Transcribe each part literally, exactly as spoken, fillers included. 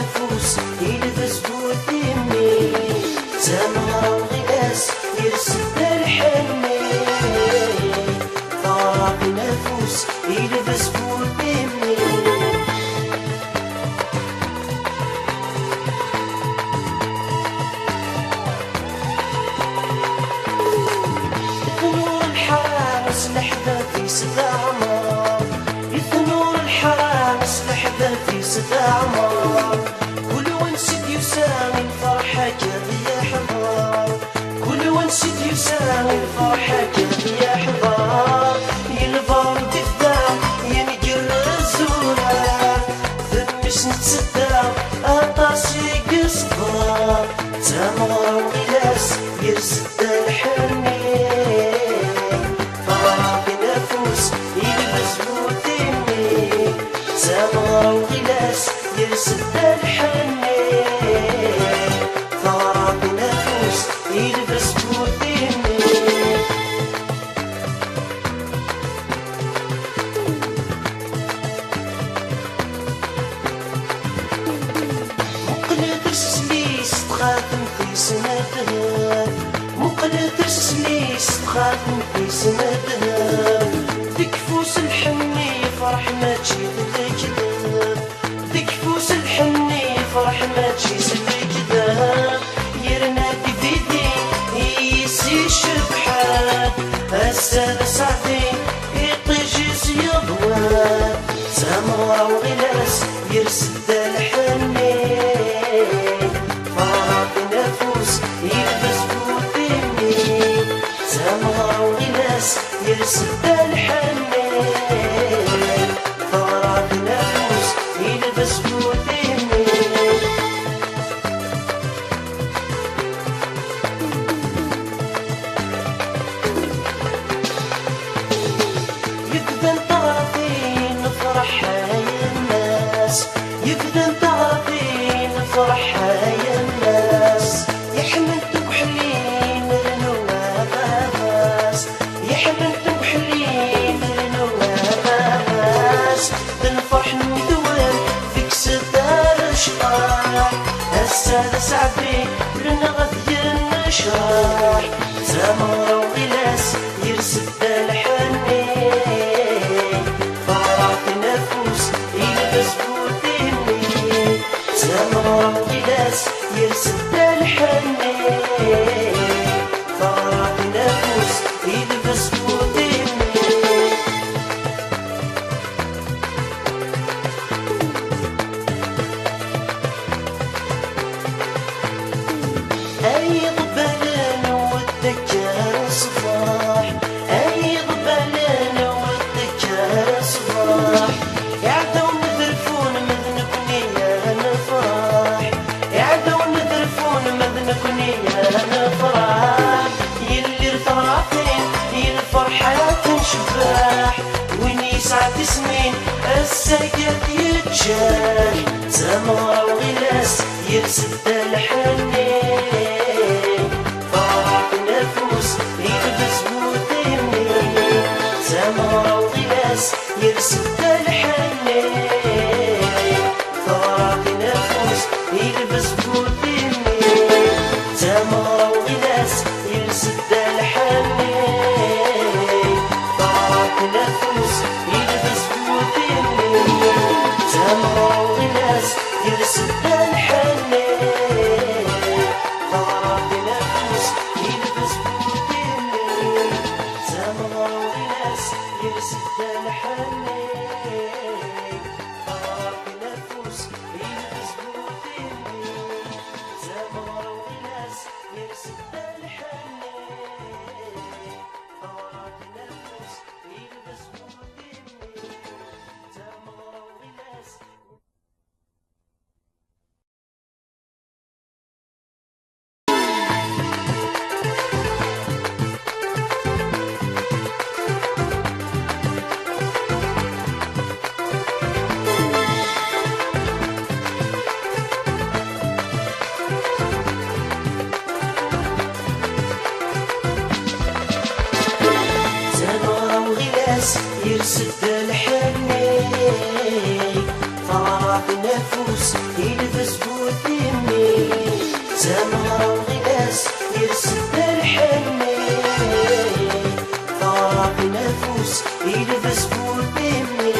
afus, ilbes bu timmi, d tameɣra uɣilas, yers-d lḥenni. Teɣra tin afus, ilbes bu timmi. Tnur lḥara s leḥbab-is d aɛmer. Tnur lḥara s leḥbab-is d aɛmer. Kul wansi d-yusa i lferḥ akka d-yeḥḍer. Kul wansi d-yusa i lferḥ akka d-yeḥḍer. Yelbar-d ifda, yengerrez urar. Temmis n tsedda, aṭas i yeṣber. D tameɣra uɣilas, yers-d lḥenni. Teɣra tin afus, ilbes bu timmi. D tameɣra uɣilas, yers-d lḥenni. Teɣra tin afus, ilbes bu timmi. Muqlet s isem-is, txatemt-is n ddheb. Muqlet s isem-is, txatemt-is n ddheb. Deg ufus lḥenni yefreḥ, mačči d lekdeb. Deg ufus lḥenni yefreḥ, mačči s lekdeb. Yerna d ibidi i yis-icebḥen. Ass-a d aseɛdi, iṭij-is yeḍwan. D tameɣra uɣilas, yers-d lḥenni. Teɣra tin afus, ilbes bu timmi. D tameɣra uɣilas, yers-d lḥenni. Teɣra tin afus, ilbes bu timmi. Yebdan taɣratin, ferḥ ay ammas. Yebdan taɣratin, ferḥ ay ammas. Yeḥmen tuḥlin, rnu aɣawas. Yeḥmen tuḥlin, rnu aɣawas. D lferḥ n udwan, tekkes-d arcqaḥ. Ass-a d aseɛdi, rneɣ ad yennecraḥ. D tameɣra uɣilas, yers-d lḥenni. Teɣra tin afus, ilbes bu timmi. D tameɣra uɣilas, yers-d lḥenni. Teɣra tin afus, ilbes bu timmi. Ay iḍebbalen, wwet-d akka ṣṣbeḥ. Ay iḍebbalen, wwet-d akka ṣṣbeḥ. Iɛdawen ad rfun, ma d nekni ad nefreḥ. Iɛdawen ad rfun, ma d nekni ad nefreḥ. Yellir teɣratin, i lferḥ ad tencebbeḥ. Win yesɛa tismin, ass-agi ad t-yeǧǧeḥ. D tameɣra uɣilas, yers-d lḥenni. Teɣra tin afus, ilbes bu timmi. D tameɣra uɣilas, yers-d lḥenni. Teɣra tin afus, ilbes bu timmi. D tameɣra uɣilas, yers-d lḥenni. Teɣra tin afus, ilbes bu timmi. D tameɣra uɣilas, yers-d lḥenni. Teɣra tin afus, ilbes bu timmi. D tameɣra uɣilas, yers-d lḥenni. Teɣra tin afus, ilbes bu timmi. D tameɣra uɣilas, yers-d lḥenni. Teɣra tin afus, ilbes bu timmi. D tameɣra uɣilas. Tameɣra uɣilas, yers-d lḥenni. Teɣra tin afus, ilbes Yers-d lḥenni, teɣra tin afus, ilbes bu timmi.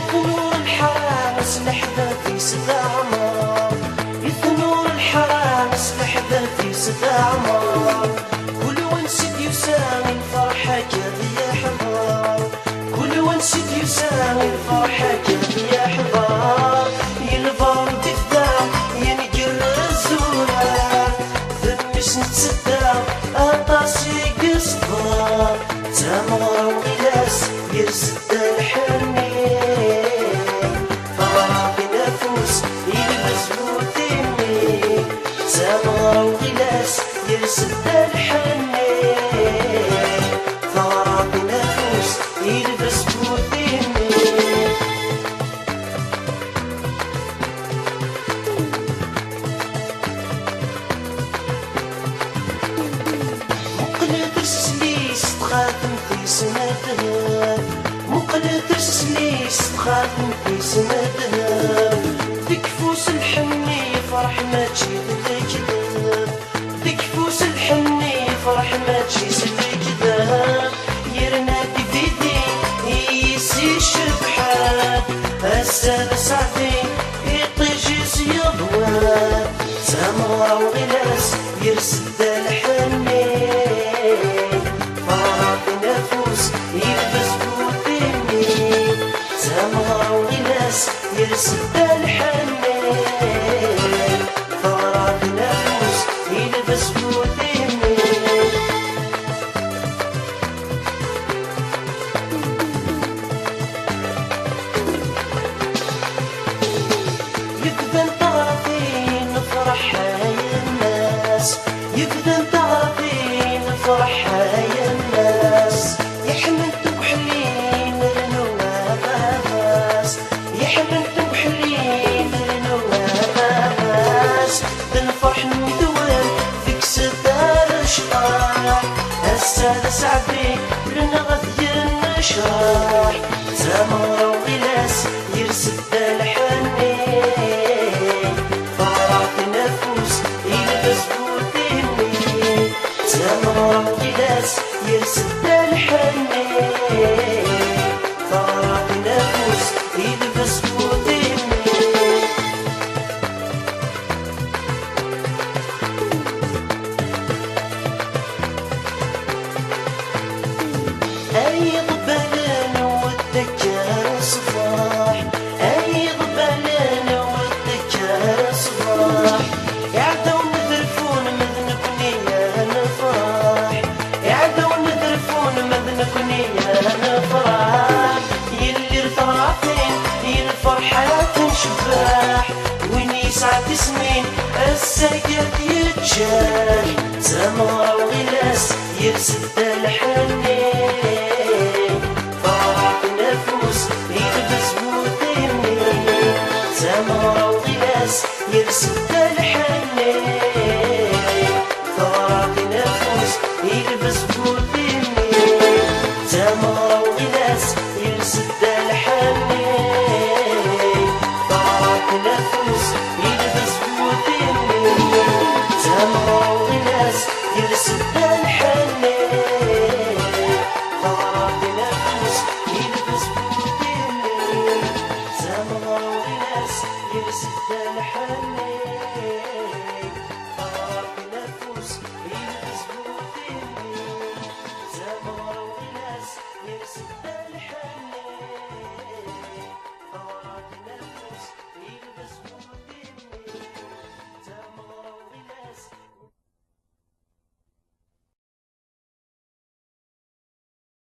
Tnur lḥara s leḥbab-is teɛmer. Tnur lḥara s leḥbab-is teɛmer. Kul wansi d-yusa i lferḥ akka d-yeḥḍer. Kul wansi d-yusa i lferḥ akka d-yeḥḍer. Yelber-d ifda yengerrez urar. Mmi-s n tsedda, aṭas i yeṣber. D tameɣra uɣilas, yers-d lḥenni. Teɣra tin afus, ilbes bu timmi. D tameɣra uɣilas, yers-d lḥenni. Teɣra tin afus, ilbes bu timmi. Muqlet s sli-s txatemt-is n ddheb. Muqlet s sli-s txatemt-is n ddheb. Deg ufus lḥenni yefreḥ mačči d lekdeb. Deg ufus lḥenni yefreḥ mačči s lekdeb. Yerna deg bidi i yis-icebḥen. Ass-a d ṣṣeɛdi iṭij-is yeḍwa. D tameɣra uɣilas yers-d lḥenni. Teɣra tin afus, ilbes bu timmi. D tameɣra uɣilas yers-d lḥenni. Teɣra tin afus, ilbes bu timmi. Yebdan taɣratin, nefreḥ ay ammas. Yebdan taɣratin, nefreḥ ay ammas. Yeḥmen tuḥlin, rnu aɣawas. Yeḥmen tuḥlin, rnu aɣawas. D lferḥ n medden, tekkes-d ar ccḍeḥ. Ass-a d aseɛdi, rneɣ ad yennecraḥ. D tameɣra uɣilas, yers-d lḥenni. Teɣra tin afus, ilbes bu timmi. D tameɣra uɣilas, yers-d lḥenni. Teɣra tin afus, ilbes bu timmi. Ay iḍebbalen ur d-tekker ṣṣbeḥ, ay iḍebbalen ur d-tekker ṣṣbeḥ. Iɛdawen ad rfun ma d nekkni ad nefreḥ. Iɛdawen ad rfun ma d nekkni ad nefreḥ. Yelli teɣratin, i lferḥ ad tencebbeḥ. Win yesɛa tismin, ass-agi ad yeččeḥ. D tameɣra uɣilas, yers-d lḥenni. Teɣra tin afus, ilbes bu timmi. D tameɣra uɣilas, yers-d lḥenni. Teɣra tin afus, ilbes bu timmi. D tameɣra uɣilas, yers-d lḥenni. Teɣra tin afus, ilbes bu timmi. D tameɣra uɣilas, yers-d lḥenni. Teɣra tin afus, ilbes bu timmi. D tameɣra uɣilas, yers-d lḥenni. Teɣra tin afus, ilbes bu timmi. D tameɣra uɣilas, yers-d